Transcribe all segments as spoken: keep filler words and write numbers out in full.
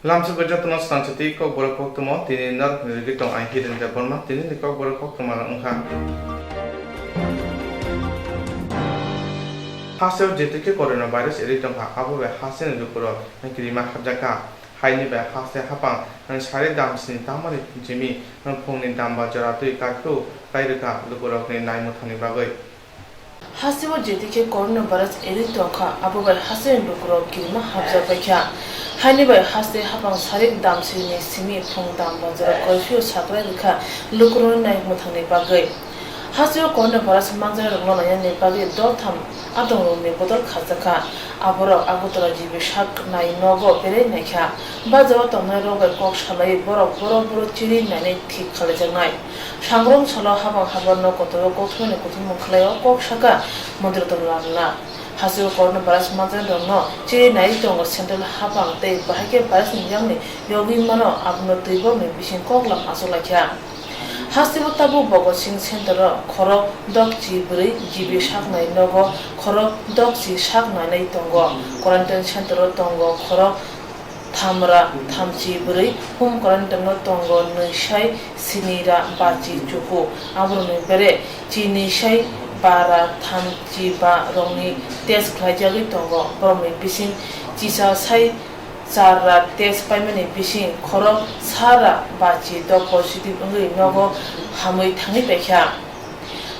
Lamsok jotono swnamsati kokborok koktwma tini narwkni rwgwi tong ang Hiren Debbarma, tinini kokborok koktwma wngkha. Hasteo jetuikhe coronavirus erwi tongkha, abo bai hasteni lukurok kirima hapjakha. Haini bai haste hapang sari damsini tamani jimi phungni damba jora twi curfew kairwkha lukurokni naimwthangni bagwi. Hasteo jetuikhe coronavirus erwi tongkha, abo bai hasteni lukurok kirima hapjak baikha. Haini bai haste hapang sari damsini simi phung damba jora curfew sakrai rwkha lukurokni naimwthangni bagwi. Hasteo coronavirus manjaknairokno nainani bagwi doltham adongrokni bodol khajakha. Aborok Agartala G B saknai nogo berai naikha. Bajao tongnairok bai kok salaiwi borok boro boro chiri nainai thik khlaijaknai. Sangrong salo habang habar no kotor o kokthumani kuthumung khlaio kok saka Montri Totwal Rana. Hasteo coronavirus manjaknairokno chiri naiwi tongo central habang tei bahai khe virus ni yakni yogwi mano, abono twi borokni bising koklam achuk laikha. Hasteo tabuk Bhagat Singh Center o khorok dokchi bwrwi G B saknai nogo khorok dokchi saknainai tongo. Quarantine center o tongo khorok thamra thamchi bwrwi, home quarantine o tongo nwi sai sini ra bachi chuku. Aborokni bere chini sai bara thamchi ba rokni test khlaijagwi tongo. Borokni bising chisa sai char ra test paimani bising khorok sa ra bachi dok positive wngwi nogo hamwi thangwi paikha.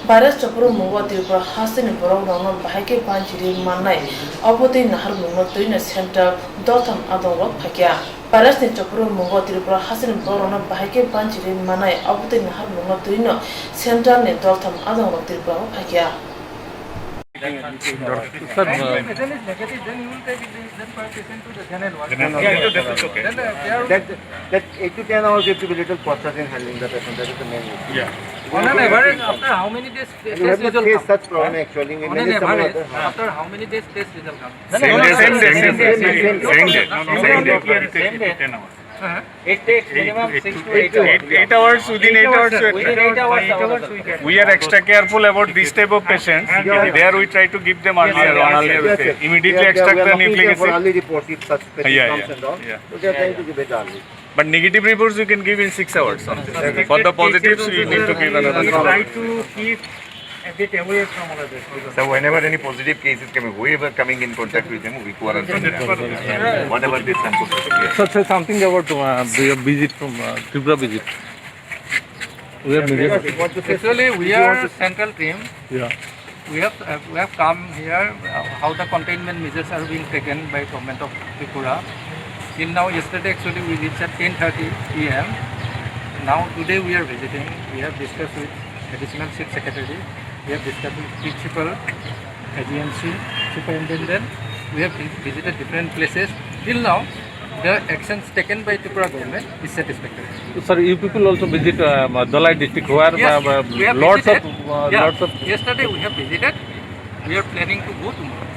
Virus chopro mungo Tripura hasteni borok rokno bahai khe banchiri mannai, obo twi naharmungno twino central doltham adongrok phaikha. Virus ni chopro mungo Tripura hasteni borok rokno bahai khe banchiri mannai, obo twi naharmungno twino central ni doltham adongrok Tripura o phaikha. Sir, uh, That, that eight to ten hours you have to be little cautious in handling the patient. That is the main issue. Yeah. On an average, after how many days? And we have not faced such problem actually. We managed some of the, after how many days test result comes? Same day, same day, same day, same day, same day. Same day. Same day. It takes minimum six to eight hours. Eight, eight hours, within eight hours, within eight hours, we are extra careful about this type of patients. There we try to give them earlier, earlier. Immediately extract the nucleic acid. Early reports if such patient comes and all. So they are trying to give it early. But negative reports you can give in six hours. For the positives, you need to give another six hours. Try to keep a bit away from all of this. So whenever any positive cases coming, whoever coming in contact with them, we quarantine them. Whatever this sample. Sir, sir, something about, uh, your visit from, uh, Tripura visit. We have measures. Actually, we are central team. Yeah. We have, uh, we have come here, uh, how the containment measures are being taken by government of Tripura. Till now, yesterday actually we reached at ten thirty P M. Now today we are visiting. We have discussed with Additional Chief Secretary. We have discussed with principal, A G M C, superintendent. We have vi-, visited different places. Till now, the actions taken by Tripura government is satisfactory. Sir, you people also visit, uh, Dhalai district where, yes, uh, uh, we have lots visited. Of, uh, yeah, lots of. Yesterday we have visited. We are planning to go tomorrow.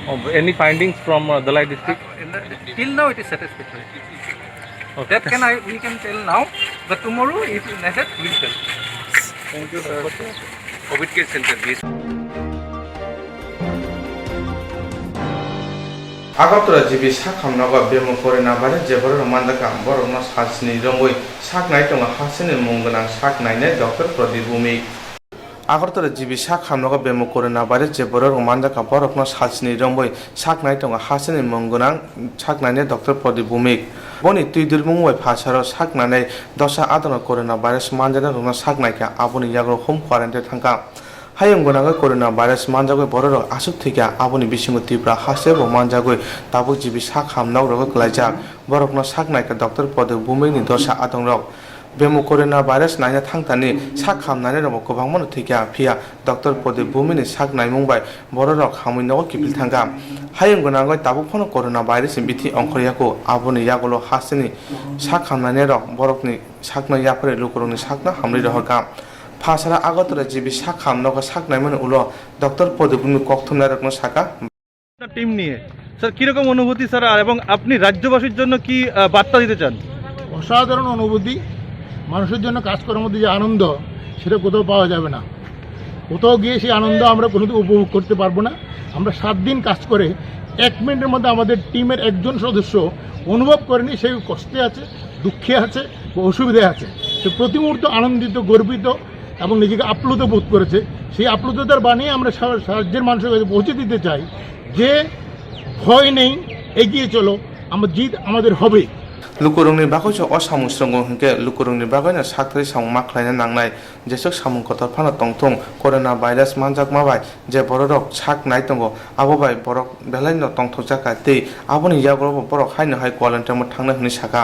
Oh, any findings from, uh, Dhalai district? Uh, in the, till now it is satisfactory. Okay. That can I, we can tell now, but tomorrow if necessary, we will tell. Thank you, sir. COVID care center, yes. Agartala G B sak hamnogo bemu corona virus je borok manjakha, borokno salsini romwi sak nai tongo hasteni mung gwnang sak nainai Doctor Pradip Bhumik. Agartala G B sak hamnogo bemu corona virus je borok manjakha, borokno salsini romwi sak nai tongo hasteni mung gwnang sak nainai Doctor Pradip Bhumik. Boni twi durmung bai phasaro sak nainai dosa adongo corona virus manjaknairokno sak naikha, aboni yago home quarantine thangkha. Hayung gwnangwi corona virus manjagwi bororok aswk thwikha, aboni bisingo Tripura hasteo bo manjagwi tabuk G B sak ham nok rogo kwlaijak. Borokno sak naikha Doctor Pradip Bhumikni dosa adongrok. Bemu corona virus naina thangtani sak ham nainairokbo kwbangmano thwikha, phiya Doctor Pradip Bhumikni sak naimung bai bororok hamwi nogo kiphil thangkha. Hayung gwnangwi tabuk phano corona virusni bithi ongkhoryaku, aboni yagulo hasteni sak ham nainairok borokni sakno yapharwi lukurokni sakno hamrwi rohorkha. Phasara Agartala G B sak ham nogo sak naimani ulo Doctor Pradip Bhumik kokthumnairokno sakha. Team নিয়ে স্যার, কিরকম অনুভূতি স্যার, আর এবং আপনি রাজ্যবাসীর জন্য কি, আহ, বার্তা দিতে চান? অসাধারণ অনুভূতি। মানুষের জন্য কাজ করার মধ্যে যে আনন্দ, সেটা কোথাও পাওয়া যাবে না। কোথাও গিয়ে সেই আনন্দ আমরা কোনোদিন উপভোগ করতে পারবো না। আমরা সাত দিন কাজ করে এক মিনিটের মধ্যে আমাদের টিমের একজন সদস্য অনুভব করেনি সে কষ্টে আছে, দুঃখে আছে বা অসুবিধায় আছে। সে প্রতি মুহূর্ত আনন্দিত, গর্বিত এবং নিজেকে আপ্লুত বোধ করেছে। সেই আপ্লুততার বাণী আমরা সা-, রাজ্যের মানুষের কাছে পৌঁছে দিতে চাই যে ভয় নেই, এগিয়ে চলো, আমার জিত আমাদের হবে। Lukurokni bagwi se o samung swngo hinkhe lukurokni bagwino sak thwi samung ma khlaina nangnai. Jeswk samung kotor phano tongthung, corona virus manjakma bai je bororok sak nai tongo, abo bai borok belaino tongthokjak kha tei aboni yagulobo borok haino hai quarantine-o thangna hwnwi sakha.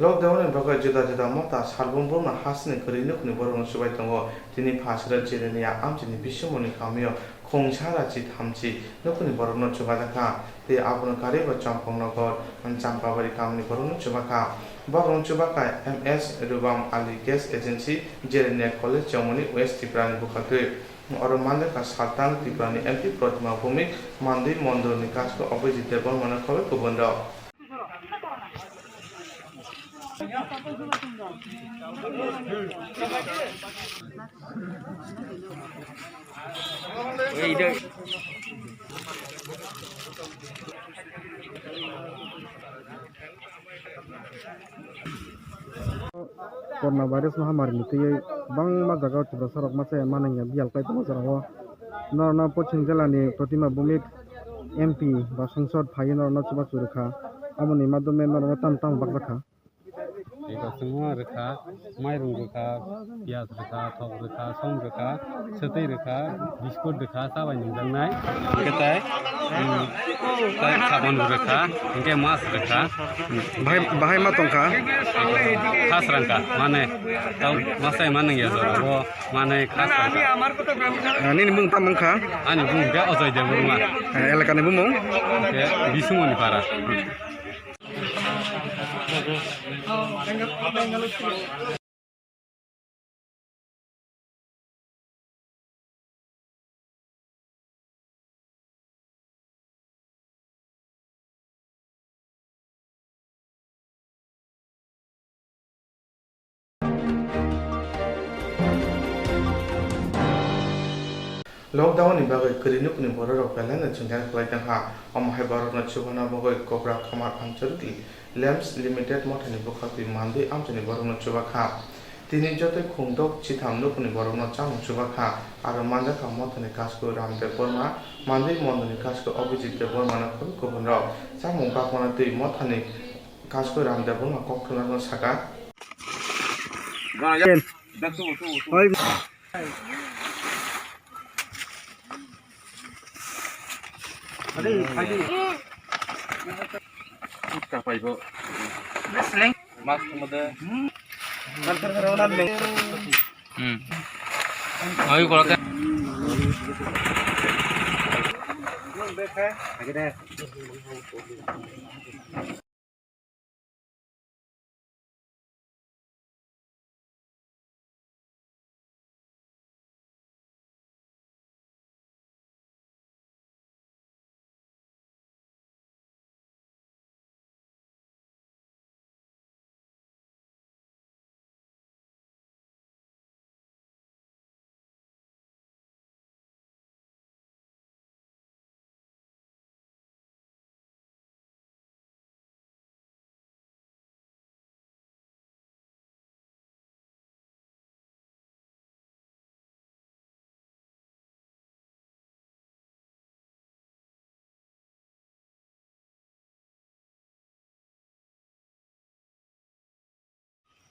Lockdown-ni bagwi juda juda motha salbrum brumno hasini kwrwi nukhungni borokno chubai tongo. Tini Phasra Jerenia amchaini bisimoni kamio khungsa rachi thamchi nukhungni borokno chubajakha. Tei abono karwi bo Champaknagar, Champabari kamini borokno chubakha. Borokno chubakha M S Rubam Ali Gas Agency, Jerenia College, Chomoni, West Tripura ni bwkhaktwi. Oro manjakha Saltang Tripura ni M P Pratima Bhumik, Mandwi Mondol ni Kasko Abhijit Debbarma no khobwi kubun rok. Corona virus mahamari ni twiwi kwbangma jaga o Tiprasa rok masa ya manwi ya biyal kai tongo jora o. Norokno Pochim jela ni Pratima Bhumik M P ba sangsad phaiwi norokno chubachu rwkha. Aboni madhyome norokno tamo tamo bakjakha. Eko chwngno rwkha, mairung rwkha, piyaj rwkha, thok rwkha, som rwkha, swtwi rwkha, biskut rwkha, cha bai nungjaknai. Hwnkhe tai, hmm, tai sabon bo rwkha, hwnkhe mas rwkha. Bahai, bahai ma tongkha? Khas rangkha, mane, tau masai ma nungya jora, bo mane khas rangkha. Ah, nini mung tamo wngkha? Ani mung khe Ajoy Debbarma. Eh, elaka ni bumung? Khe Bisumoni Para. Lockdown ni bagwi kwrwi nukhungni bororok belaino chingya khlai tongkha. Omo hai borokno chubana bagwi Cobra Khamar Anchorok Lamps Limited mothani bwkhaktwi mandwi amchaini borokno chubakha. Tini jotoi khungdok chitham nukhungni borokno chamung chubakha, aro manjakha mothani Kasko Ram Debbarma, mandwi mondolni Kasko Abhijit Debbarma no khobwi kubunrok. Chamung bakmano twi mothani Kasko Ram Debbarma koktwmano sakha. Mas mode. Hmm. Oi, kalau kan.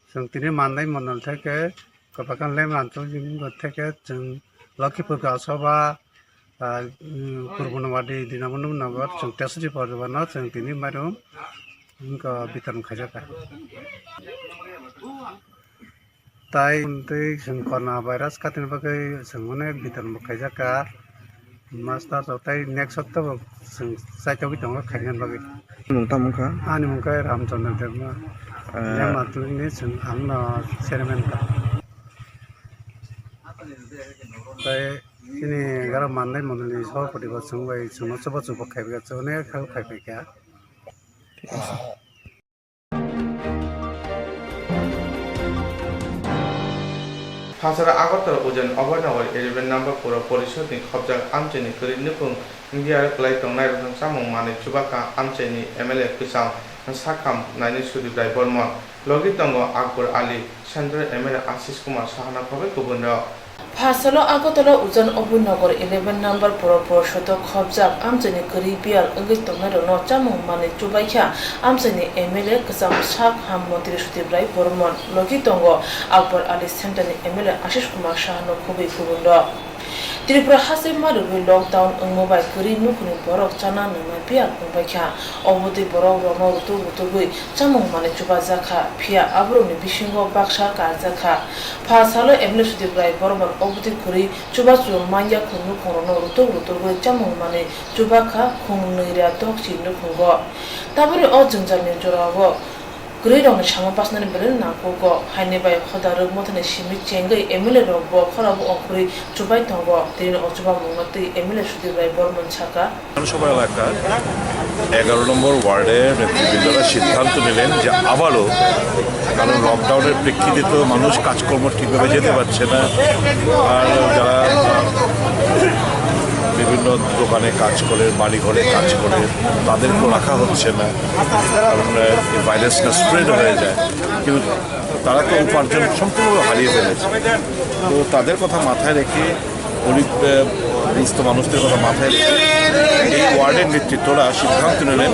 Chwng tini Mandai mondol theke kwphaikha Lemranchuk theke chwng Lokhipur Gaosoba, ah, mm, Purbo Noyadi, Dinamoni Nagar, chwng Tesri Poribar no chwng tini mairum wngkha bitorno khaijak kha. Tai tei chwng corona virus kaitwini bagwi chwng onek bitorno khaijak kha. Master rok tai next hapta bo chwng chaitogwi tongo khainani bagwi. Mung tamo wngkha? Ani mung khe Ramchandra Debbarma. Eh. Lemranchukni chwng angno chairman kha. Tai chini Garo Mandai mondolni sabhapati bo chwng bai chwngno chubachu bo khaibai kha, chwng onek help khaibai kha. Thik ache. Phasalo Agartala Ujan Abhaynagar eleven number Pura Porishod ni khobjak amchaini kwrwi nukhung bial kwlai tongnai rokno chamung manwi chubakha amchaini M L A kwcham sakham naini Sudip Rai Bormon. Logi tongo Akbar Ali, Central M L A Ashish Kumar Sahana khobwi kubunrok. Phasalo Agartala Ujan Abhaynagar eleven number Pura Porishod o khobjak amchaini kwrwi bial wngwi tongnairokno chamung manwi chubaikha amchaini M L A kwcham sakham montri Sudip Rai Bormon. Logi tongo Akbar Ali, Central ni M L A Ashish Kumar Sahano khobwi kubunrok. Tripura haste ma rwgwi lockdown wngma bai kwrwi nukhungni borok chana nungna bial wngbaikha. Obotwi borok rokno rutuk rutugwi chamung manwi chubajakha, phiya aborokni bisingo baksa karjakha. Phasalo M L A Sudip Rai Bormon obotwi kwrwi chubachu manya khung nukhungrokno rutuk rutugwi chamung manwi chubakha khung nwi ra dokchi nukhungo. Tabukni o jwngjalni jorao kwrwirokni samo bachnani belai nangkukgo, haini bai hoda rwk mothani simi chengwi M L A rokbo khorabo ongkhorwi chubai tongo. Tini o chubamungno twi M L A Sudip Rai Bormon sakha. বিধানসভা এলাকার এগারো নম্বর ওয়ার্ডের নেতৃবৃন্দরা সিদ্ধান্ত নিলেন যে আবারও, কারণ লকডাউনের প্রেক্ষিতে তো মানুষ কাজকর্ম ঠিকভাবে যেতে পারছে না, আর যারা বিভিন্ন দোকানে কাজ করে, বাড়িঘরে কাজ করে, তাদেরকেও রাখা হচ্ছে না, কারণ আহ, এই ভাইরাসটা স্প্রেড হয়ে যায়। কিন্তু তারা তো উপার্জন সম্পূর্ণ হারিয়ে ফেলেছে। তো তাদের কথা মাথায় রেখে, গরিব আহ, দুস্থ মানুষদের কথা মাথায় রেখে এই ওয়ার্ডের নেতৃত্বরা সিদ্ধান্ত নিলেন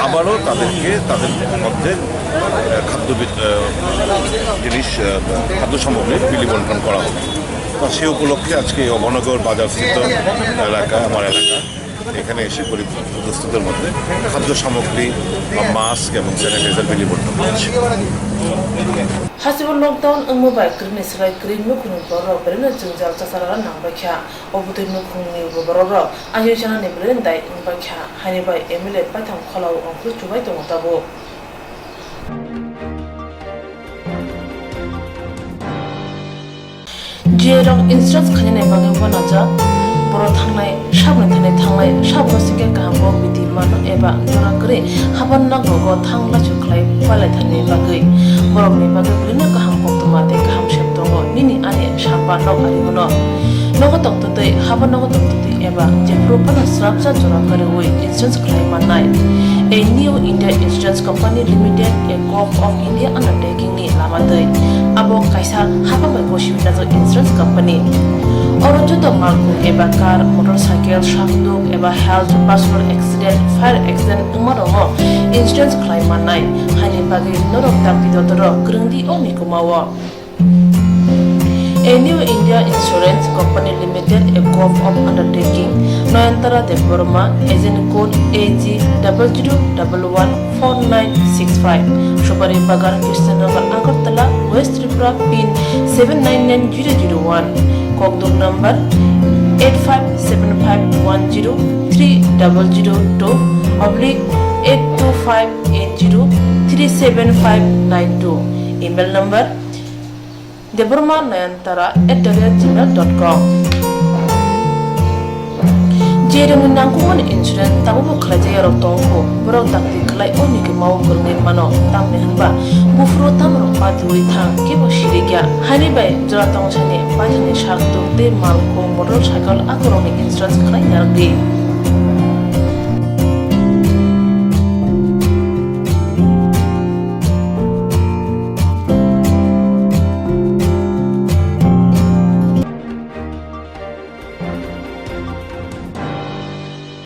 আবারও তাদেরকে তাদের মধ্যে আহ, খাদ্য বি- আহ, জিনিস, আহ, খাদ্য সামগ্রী বিলি বন্টন করা হবে। তো সেই উপলক্ষে আজকে এই অভয়নগর বাজারস্থিত এলাকা, আমার এলাকা, এখানে এসে গরিব দুস্থদের মধ্যে খাদ্য সামগ্রী বা মাস্ক এবং স্যানিটাইজার বিলি বন্টন করছি। Hasibo lockdown wngma bai kwrwini slai kwrwi nukhungni borok belai no jwngjal chasarara nangbaikha. Obotwi nukhungni borok rok ahi chanani belai no dai wngbaikha, haini bai M L A paithang kholao ongkhorwi chubai tongo tabuk. J rok insurance khainani bagwi uanajak, borok thangnai saboni thani thangnai sabno sikhe kaham kok biti mano eba jora kwrwi haban nok rogo thang laisu khlai pailai thani bagwi. Borokni bagwi belai no kaham koktwma tei kaham sep tongo nini ani sapa nok ari bono. Nogo tongtwtwi haban nogo tongtwtwi eba jephuru phano swrapsa jora kwrwi insurance khlai mannai. A New India Insurance Company Limited, a Govt of India undertaking ni lama twi. Abo kaisa hapang bai gosiwi najak insurance company. Oro joto malkhung eba car, motorcycle, sakduk eba health, personal accident, fire accident wngma rokno insurance khlai mannai. Haini bagwi norok dakti dodoro kwrwngdi o mikuma o. A New India Insurance Company Limited, a Govt of undertaking, Nayantara Debbarma, agent code A G double zero double one four nine six five, Supari Bagan, Krishnanagar, Agartala, West Tripura, pin seven nine nine zero zero one, kokduk number eight five seven five one zero three double zero two oblique eight two five eight zero three seven five nine two, email number Debbarma Nayantara at the rate gmail dot com. Je rokni nangkukmani insurance tabukbo khlaijak yarok tongo, borok dakti khlai o mikuma o kwrwngwi mano, tamni hwnba buphuru tamrok patiwi thang kebo sirikya. Haini bai jora tongsani paithakni sak tuk tei malkhung motorcycle akorokni insurance khlai narwkdi.